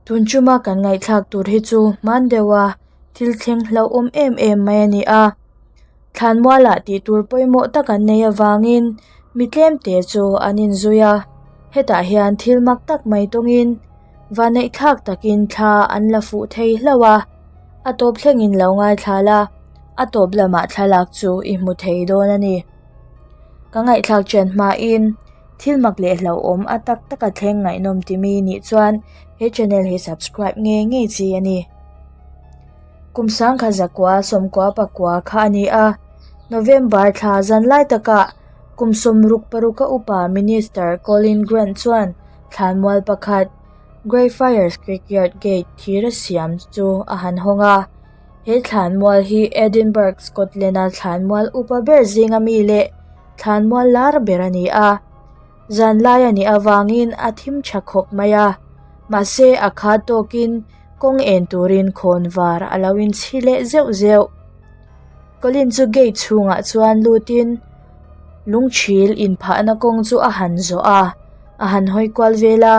Tun chuma kan ngaihthlak tur hi chu hman deuha thil thleng hlauhawm em em mai a ni a thlanmualah tih tur pawimawh tak an neih avangin mi tlem te chu an inzui a hetah hian thil mak tak mai tawngin vanneih thlak takin thla an la fuh thei hlauh a a tawp thlengin lo ngaithla la a tawp lamah thlalak chu i hmu thei dawn a ni ka ngaihthlak chen hmain. Thil mak leh hlauhawm a tak taka thleng ngaihnawm ti mi nih chuan he channel hi subscribe ngei ngei chi a ni. Kum sangkha zakua sawmkua pakua kha a ni a, November thla zan lai takah kum sawmruk paruka upa Minister Colin Grant chuan thlanmual pakhat Greyfriars Kirkyard Gate thira siam chu a han hawng a. He thlanmual hi Edinburgh, Scotland-a thlanmual upa ber zinga mi leh thlanmual lar ber a ni a. Zanlai a nih avangin a thim tha khawp mai a, mahse a khat tawkin kawng en turin khawn var a lo inchhi leh zeuh zeuh. Colin chu gate chhungah chuan lutin lungthil inphahna kawng chu a han zawh a, a han hawi kual vel a,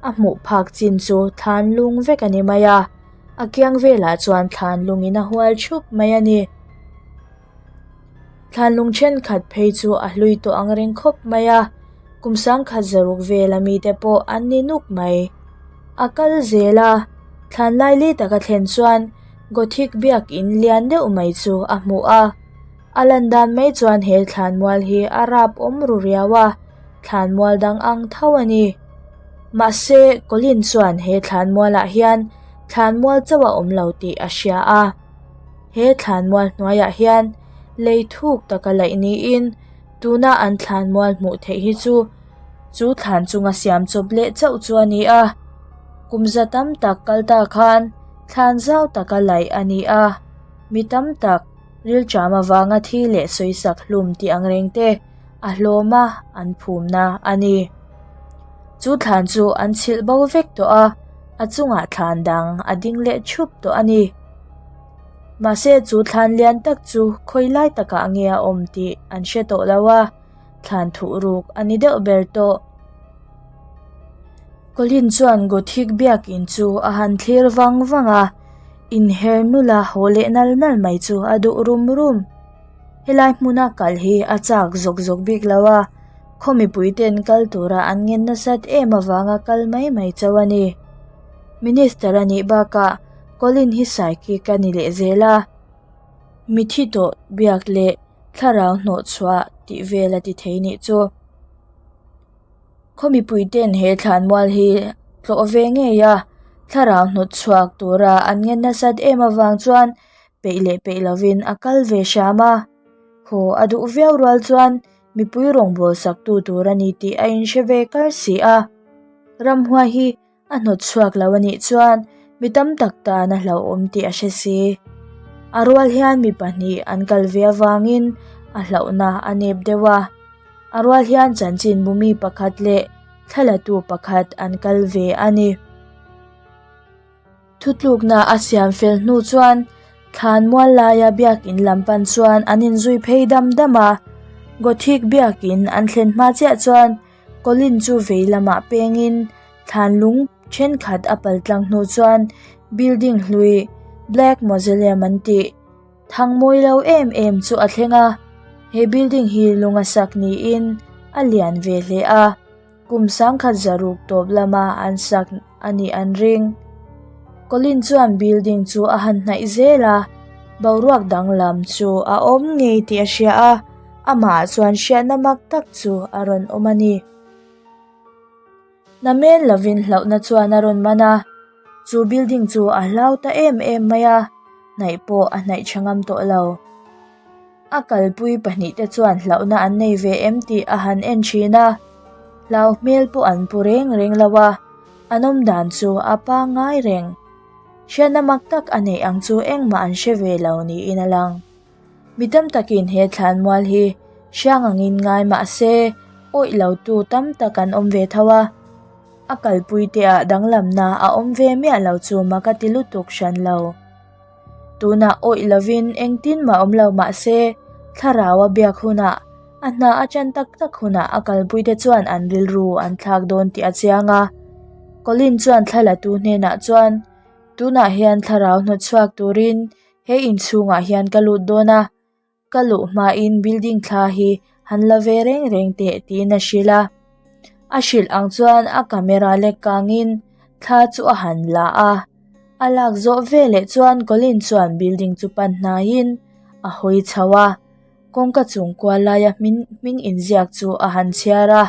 a hmuh phak chin chu thlan lung vek a ni mai a. A kiang velah chuan thlan lungin a hual thup mai a ni. Thlan lung thenkhat phei chu a hlui tawh ang reng khawp mai a, kum sangkhat zaruk vela mite pawh an ni nuk mai. A kal zel a, thlan lai li taka thlen chuan Gothic biakin lian deuh mai chu a hmu a. A lan dan mai chuan he thlan mual hi a rap awm ru riau a, thlan mual dang ang tho a ni. Mahse, Colin chuan he thlan mualah hian thlan mual chauh a awm lo tih a hria a. He thlan mual hnuaiah hian lei thuk taka laih niin tuna an thlan mual hmuh theih hi chu chu thlan chunga siam chawp leh chauh chu a ni a. Kum za tam tak kal ta khan thlan zau taka laih a ni a, mi tam tak rilṭam avanga thi leh sawisak hlum tih ang reng te a hlawm a an phumna a ni. Chu thlan chu an chhilh bo vek tawh a, a chungah thlan dang a ding leh thup tawh a ni. Mahse chu thlan lian tak chu khawi lai takah nge a awm tih an hre tawh lo a, thlan thuh ruk a ni deuh ber tawh. Colin chuan Gothic biakin chu a han thlir vang vang a, inher nula haw leh nal nal mai chu a duh rum rum. Helai hmuna kal hi a chak zawk zawk bik lo a, khaw mipui ten kal tura an ngen nasat em avanga kal mai mai chauh a ni. Minister a nih bakah Colin hi psychic a ni leh zel a, mithi tawh biak leh thlarau hnawh chhuah tih vel a ti thei nih chu. Khaw mipui ten he thlanmual hi tlawh ve ngei a, thlarau hnawt chhuak tura an ngen nasat em avang chuan peih leh peih lovin a kal ve hram a. Haw a duh viau rual chuan mipui rawngbâwl sak tu tur a ni tih a inhre ve kar si a. Ramhuai hi a hnawt chhuak lo a nih chuan mi tam tak tan a hlauhawm tih a hre si. A rual hian mi pahnih an kal ve avangin a hlauhna a nep deuh a. A rual hian chanchinbu mi pakhat leh thlalatu pakhat an kal ve a ni. Thutlukna a siam fel hnu chuan thlan mual laia biakin lam pan chuan an inzui phei dam dam a. Gothic biakin an thlen hma chiah chuan Colin chu vei lamah pengin thlan lung thenkhat a pal tlang hnu chuan building hlui Black Mausoleum an tih thang mawi lo em em chu a thleng a. He building hi lunga sak niin a lian ve hle a. Kum sangkhat zaruk tawp lama an sak a nih an ring. Colin chuan building chu a han hnaih zel a, boruak danglam chu a awm ngei tih a hria a, amah chuan hriatna mak tak chu a rawn awm a ni. Namen lovin hlauhna chuan a rawn man a, chu building chu a hlau ta em em mai a, hnaih pawh a hnaih tha ngam tawh lo. A kalpui pahnihte chuan hlauhna an nei ve em tih a han en thin a, hlau hmel pawh an pu reng reng lo a, an awm dan chu a pangngai reng. Hriatna mak tak a neih ang chu engmah an hre ve lo niin a lang. Mi tam takin he thlanmual hi hrang angin ngai mah se awih lotu tam tak an awm ve tho a, a kalpui te ah danglamna a awm ve miah lo chu mak a ti lutuk hran lo. Tunah awih lovin engtin mah awm lo mah se thlarau a biak hunah a hna a chan tak tak hunah a kalpuite chuan an rilru an thlak dawn tih a chiang a. Colin chuan thla la tu hnenah chuan, Tunah hian thlarau hnawt chhuak turin he inchhungah hian ka lut dawn a, ka luh hmain building thla hi han la ve reng reng teh tiin a hrilh a. A hrilh ang chuan a camera lek kangin thla chu a han la a. A lak zawh veleh chuan Colin chuan building chu pan hnaiin a hawi chho a. Kawngka chung kual laia hming hming inziak chu a han chhiar a,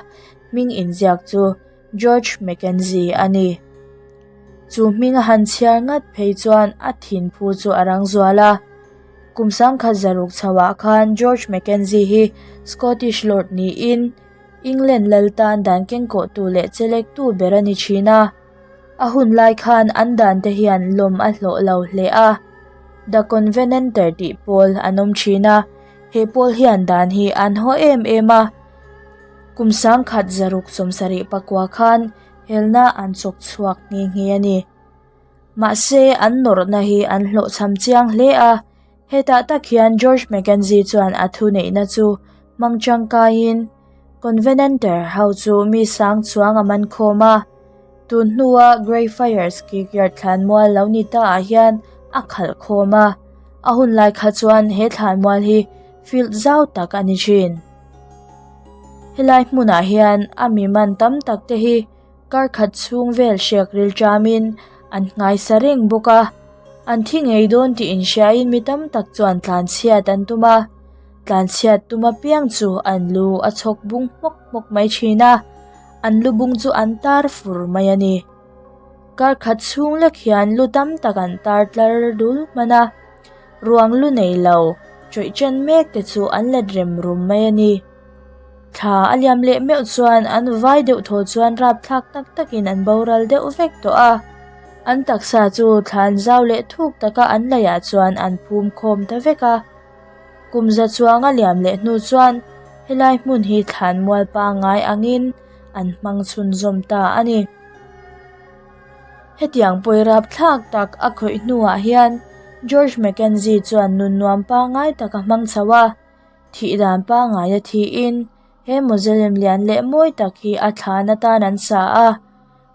hming inziak chu George Mackenzie a ni. Chu hming a han chhiar ngat phei chuan a thinphu chu a rang zual a. Kum sangkhat zaruk chhoah khan George Mackenzie hi Scottish Lord niin England lal tan dan kengkawhtu leh chelektu ber a ni thin a. A hun lai khan an dan te hian lawm a hlawh lo hle a. The Covenanter tih pawl an awm thin a, he pawl hian dan hi an haw em em a. Kum sangkhat zaruk sawmsarih pakua khan helna an chawk chhuak nghe nghe a ni. Mahse an nawrhna hi an hlawhchham chiang hle a, hetah tak hian George Mackenzie chuan a thuneihna chu hmang tangkaiin Covenanter ho chu mi sang chuang a man khawm a, tun hnua Greyfriars Kirkyard thlanmual lo ni ta ah hian a khalh khawm a, a hun lai kha chuan he thlanmual hi field zau tak a ni thin. Helai hmunah hian a mi man tam tak te hi Kar khat chhung vel hrek ril ṭamin an nghaisa reng bawk a, an thi ngei dawn tih inhriain mi tam tak chuan tlanchhiat an tum a, tlanchhiat tum apiang chu an lu a chhawk bung hmawk hmawk mai thin a, an lu bung chu an tar fur mai a ni. Kar khat chhung lek hian lu tam tak an tar tlar dul hman a, ruang lu nei lo ṭawih ṭan mek te chu an let rem rum mai a ni. Thla a liam leh meuh chuan an vai deuh thaw chuan rapthlak tak takin an boral deuh vek tawh a, an taksa chu thlan zau leh thuk taka an laihah chuan an phum khawm ta vek a. Kum za chuang a liam leh hnu chuan helai hmun hi thlan mual pangngai angin an hmang chhunzawm ta a ni. Hetiang pawi rapthlak tak a khawih hnuah hian George Mackenzie chuan nun nuam pangngai tak a hmang chho a. Thih dan pangngaia thiin he mausoleum lian leh mawi tak hi a thlan atan an sa a,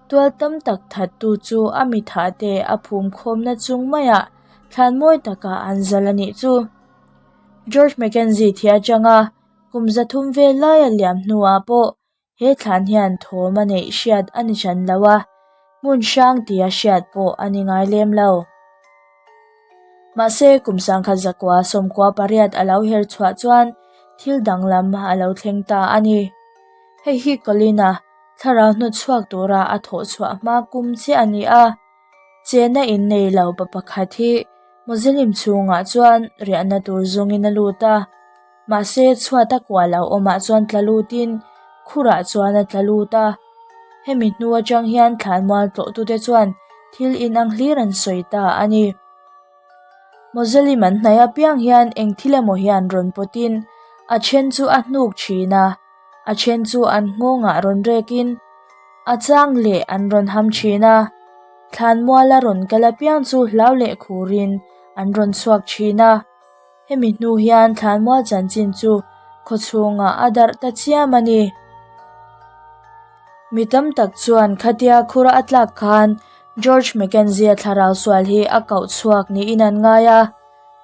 tual tam tak thattu chu a mi thah te a phum khawmna chung maiah thlan mawi takah an zal a nih chu. George Mackenzie thih atanga kum zathum vel laia liam hnuah pawh He thlan hian thawm a neih hriat a ni hran lo a, hmun hrang tia hriat pawh a ni ngai lem lo. Mahse, kum sangkhat zakua sawmkua pariat a lo her chhuah chuan thil danglam a lo thleng ta a ni. Hei hi Colin-a thlarau hnawt chhuak tura a thawh chhuah hma kum chiah a ni a, chenna in nei lo pa pakhat hi Mausoleum chhungah chuan riahna tur zawngin a lut a. Mahse, chhuat a kuah loh awmah chuan tla lutin khurah chuan a tla lut a. Hemi hnu atang hian thlanmual tlawhtute chuan thil inang hlir an sawi ta a ni. Mausoleum an hnaih apiang hian eng thil emaw hian rawn pawtin a then chu a hnuk thin a, a then chu an nghawngah rawn rekin a chang leh an rawn ham thin a. Thlanmuala rawn kal apiang chu hlau leh khurin an rawn chhuak thin a. Hemi hnu hian thlanmual chanchin chu khawchhungah a darh ta chiam a ni. Mi tam tak chuan khatia khura a tlak khan George Mackenzie-a thlarau sual hi a koh chhuak niin an ngai a.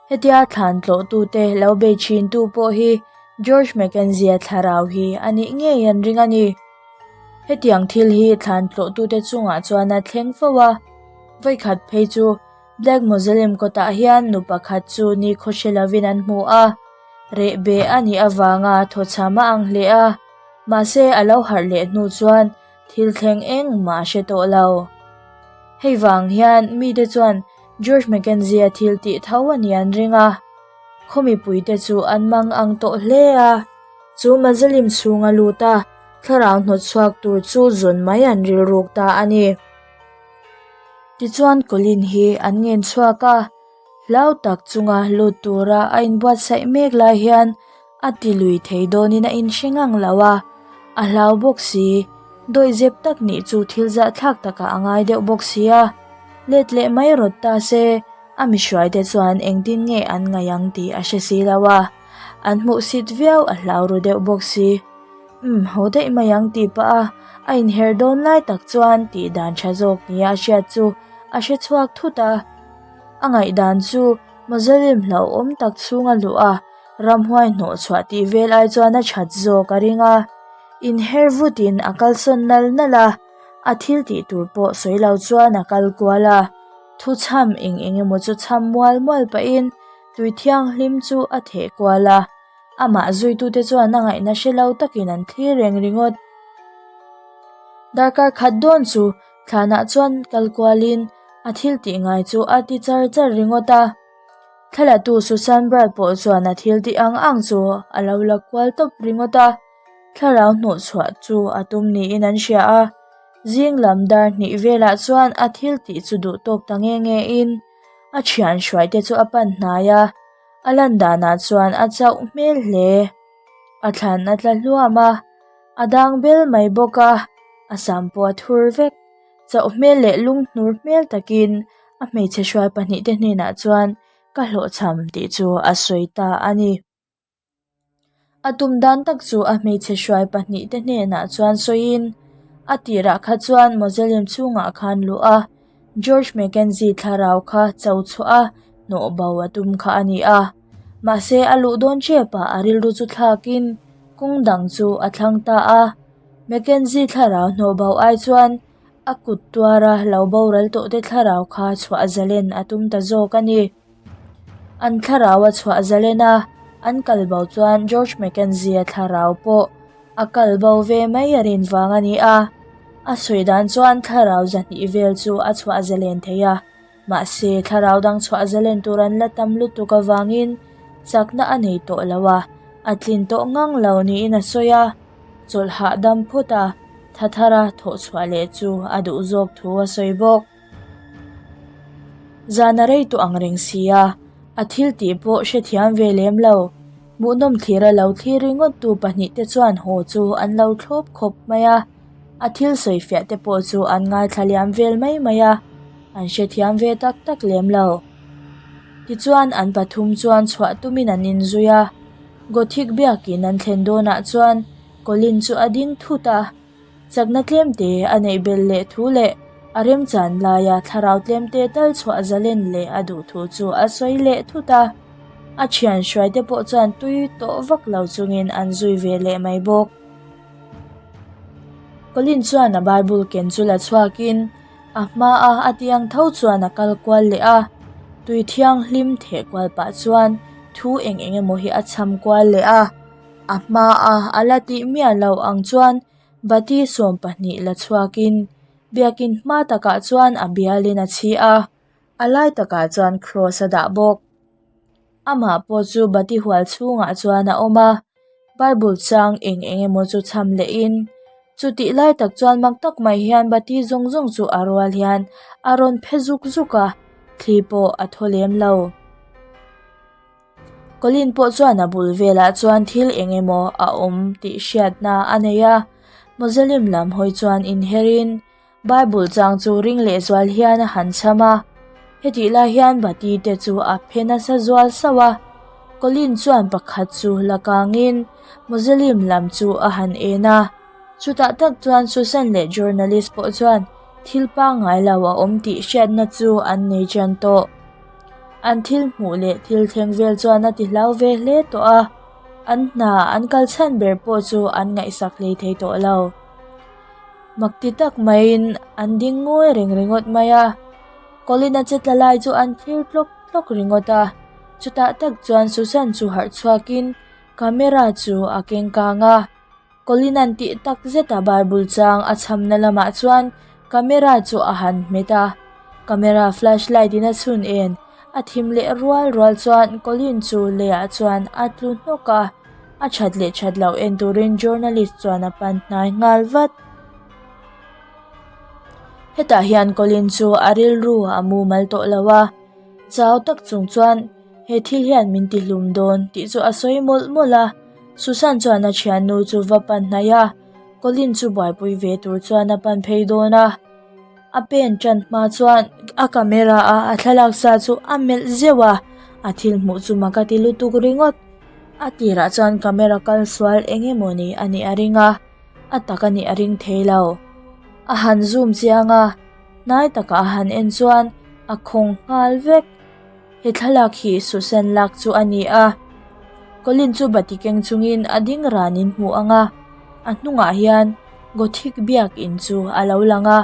Hetia thlan tlawhtute lo bei thintu pawh hi George Mackenzie-a thlarau hi a nih ngei an ring a ni. Hetiang thil hi thlan tlawhtute chungah chuan a thleng fo a, vawikhat phei chu Black Mausoleum kawtah hian nu pakhat chu ni khaw hre lovin an hmu a, reh beh a nih avanga thawchham a ang hle a, mahse a lo harh leh hnu chuan thil thleng engmah a hre tawh lo. Hei vang hian mite chuan George Mackenzie-a thil tih tho a nih an ring a, khaw mipuite chu an mang ang tawh hle a, chu mausoleum chhunga lut a thlarau hnawt chhuak tur chu zawn mai an rilruk ta a ni. Tichuan Colin hi an ngen chhuak a, hlau tak chunga lut tura a inbuatsaih mek lai hian a ti lui thei dawnin a inhre ngang lo a, a hlau bawk si, dawihzep tak nih chu thil zahthlak takah a ngai deuh bawk si a, let leh mai rawt ta se a mihruaite chuan engtin nge an ngaih ang tih a hre si lo a, an hmuhsit viau a hlau ru deuh bawk si. Umm haw daih mai ang tih pah a, A inher dawn lai tak chuan tih dan tha zawk nia a hriat chu a hre chhuak thut a. A ngaihdan chu mausoleum hlauhawm tak chhunga luh a, ramhuai hnawh chhuah tih vel ai chuan a that zawk a ring a. Inher vutin a kalsawn nal nal a, a thil tih tur pawh sawi lo chuan a kal kual a. Thu chham eng eng emaw chu chham mual mual pahin tui thianghlim chu a theh kual a. Amah zuitute chuan a ngaihna hre lo takin an thlir reng ringawt. Darkar khat dawn chu thlanah chuan kal kualin a thil tih ngai chu a ti char char ringawt a. Thlalatu Susan Brad pawh chuan a thil tih ang ang chu a lo la kual tawp ringawt a. Thlarau hnawhchhuah chu a tum niin an hria a. Zing lam dar hnih velah chuan a thil tih chu duh tawk ta nge nge in a thian hruaite chu a pan hnai a. A lan danah chuan a chauh hmel hle. A thlan a tla hluam a, a dang bel mai bawk a, a sam pawh a thur vek. Chauh hmel leh lunghnur hmel takin a hmeichhe hruai pahnihte hnenah chuan ka hlawhchham tih chu a sawi ta a ni. A tum dan tak chu a hmeichhe hruai pahnihte hnenah chuan sawiin a tirah kha chuan mausoleum chhungah khan luh a George Mackenzie thlarau kha cho chhuah a hnawh bo a tum kha a ni a mahse a luh dawn tepah a rilru chu thlakin kawng dang chu a thlang ta a Mackenzie thlarau hnawh bo ai chuan a kut tuara lo boral tawh te thlarau kha chhuah zalen a tum ta zawk a ni. An thlarau a chhuah zalen a, an kal bo chuan George Mackenzie-a thlarau pawh a kal bo ve mai a rin vang a ni a. A sawi dan chuan thlarau zahnih vel chu a chhuah zalen thei a, mahse thlarau dang chhuah zalen tur an la tam lutuk avangin chakna a nei tawh lo a, a tlin tawh ngang lo niin a sawi a. Chawlh hahdam phawt a, thathara thawh chhuah leh chu a duh zawk thu a sawi bawk. Zan a rei tawh ang reng si a, a thil tih pawh hrethiam ve lem lo. Hmuhnawm thlir a lo thlir ringawt tu pahnihte chuan haw chu an lo thlawp khawp mai a, a thil sawi fiah te pawh chu an ngaithla liam vel mai mai a, an hrethiam ve tak tak lem lo. Tichuan an pathum chuan chhuah tumin an inzui a, Gothic biakin an thlen dawnah chuan Colin chu a ding thut a. Chakna tlemte a neih belh leh thu leh a remchan laia thlarau tlemte tal chhuah zalen leh a duh thu chu a sawi leh thut a. A thian hruaite pawh chuan tui tawh vak lo chungin an zui ve leh mai bawk. Colin chuan a Bible ken chu la chhuakin a hmaa a tiang tho chuan a kal kual leh a, tui thianghlim theh kual pah chuan thu eng eng emaw hi a cham kual leh a. A hmaa a la tih miah loh ang chuan bati 12 la chhuakin biakin hma takah chuan a bialin a chhi a, a lai takah chuan cross a dah bawk. Amah pawh chu bati hual chhungah chuan a awm a, bible chang eng eng emaw chu cham lehin chutih lai tak chuan mak tak mai hian bati zawng zawng chu a rual hian a rawn phe zuk zuk a, thli pawh a thaw lem lo. Colin pawh chuan a bul velah chuan thil eng emaw a awm tih hriatna a nei a, Mausoleum lam hawi chuan inherin Bible chang chu ring lehzual hian a han cham a, hetih lai hian bati te chu a phe nasa zual sauh a, Colin chuan pakhat chu la kangin Mausoleum lam chu a han en a, chutah tak chuan Susan leh journalist pawh chuan thil pangngai lo a awm tih hriatna chu an nei ṭan tawh. An thil hmuh leh thil thleng vel chuan a ti hlau ve hle tawh a, an hna an kal chhan ber pawh chu an ngaihsak hlei thei tawh lo. Mak ti tak maiin an ding ngawi reng ringawt mai a, Colin-a che tla lai chu an thlir tlawk tlawk ringawt a, chutah tak chuan Susan chu harh chhuakin camera chu a keng kang a. Colin-a'n tih tak zeta Bible chang a chhamna lamah chuan camera chu a han hmet a, camera flashlight in a chhun en a thim leh rual rual chuan Colin chu leiah chuan a tlu hnawk a, a that leh that loh en turin journalist chuan a pan hnai nghal vat. Hetah hian Colin chu a rilru a mumal tawh lo a, chau tak chung chuan he thil hian min ti hlum dawn tih chu a sawi mawlh mawlh a. Susan chuan a thiannu chu va pan hnaih a, Colin chu buaipui ve tur chuan a pan phei dawn a. A pen tan hma chuan a camera a a thlalak sa chu a melh zeuh a, a thil hmuh chu mak a ti lutuk ringawt. A tirah chuan camera kal sual eng emawni a nih a ring a. A tak a nih a ring thei lo. A han zoom chiang a, hnai takah a han en chuan a khawng nghal vek. He thlalak hi Susan lak chu a ni a, Colin chu bati keng chungin a ding ranin hmuh ang a, a hnungah hian Gothic biakin chu a lo lang a,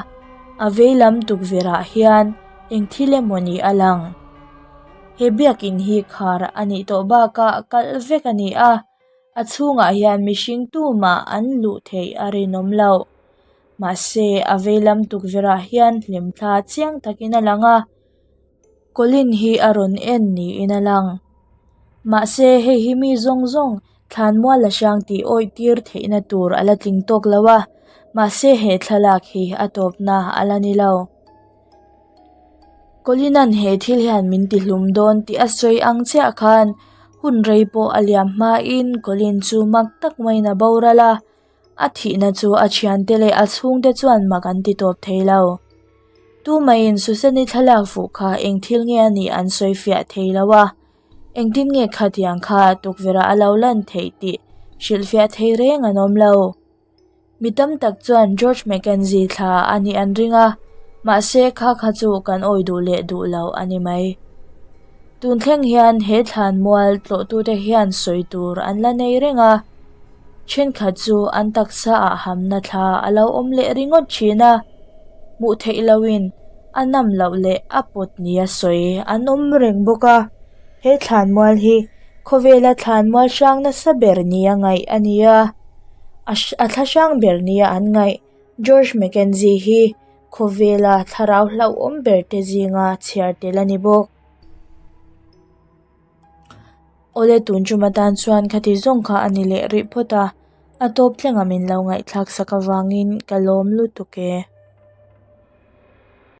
a vei lam tukverh ah hian eng thil emawni a lang. He biakin hi khar a nih tawh bakah kalh vek a ni a, a chhungah hian mihring tumah an luh theih a rinawm loh. Mahse a vei lam tukverh ah hian hlimthla chiang takin a lang a. Colin hi a rawn en niin a lang. Mahse hei hi mi zawng zawng thlanmual a hrang tih awih tir theihna tur a la tling tawk lo a, mahse he thlalak hi a tawpna a la ni lo. Colin-a'n he thil hian min ti hlum dawn tih a sawi ang chiah khan hun rei pawh a liam hmain Colin chu mak tak maiin a boral a, A thihna chu a thiante leh a chhungte chuan mak an ti tawp thei lo. Tumaiin Susan-i thlalak fuh kha eng thil nge a nih an sawi fiah thei lo a, engtin nge khatiang kha tukverh ah a lo lan theih tih hrilhfiah thei reng an awm lo. Mi tam tak chuan George Mackenzie thla a nih an ring a, mahse kha kha chu kan awi duh leh duh lo a ni mai. Tun thleng hian he thlanmual tlawhtute hian sawi tur an la nei reng a. Thenkhat chu an taksa ah hamna thla a lo awm leh ringawt thin a, hmuh theih lohin a nam loh leh a pawt nia sawi an awm reng bawk a. He thlanmual hi khawvela thlanmual hrang nasa ber nia ngaih a ni a, a thla hrang ber nia an ngaih George Mackenzie hi khawvela thlarau hlauhawm ber te zinga chhiar tel a ni bawk. Awle tun tum atan chuan khati zawng kha a ni leh rih phawt a, a tawp thlengah min lo ngaihthlak sak avangin ka lawm lutuk e.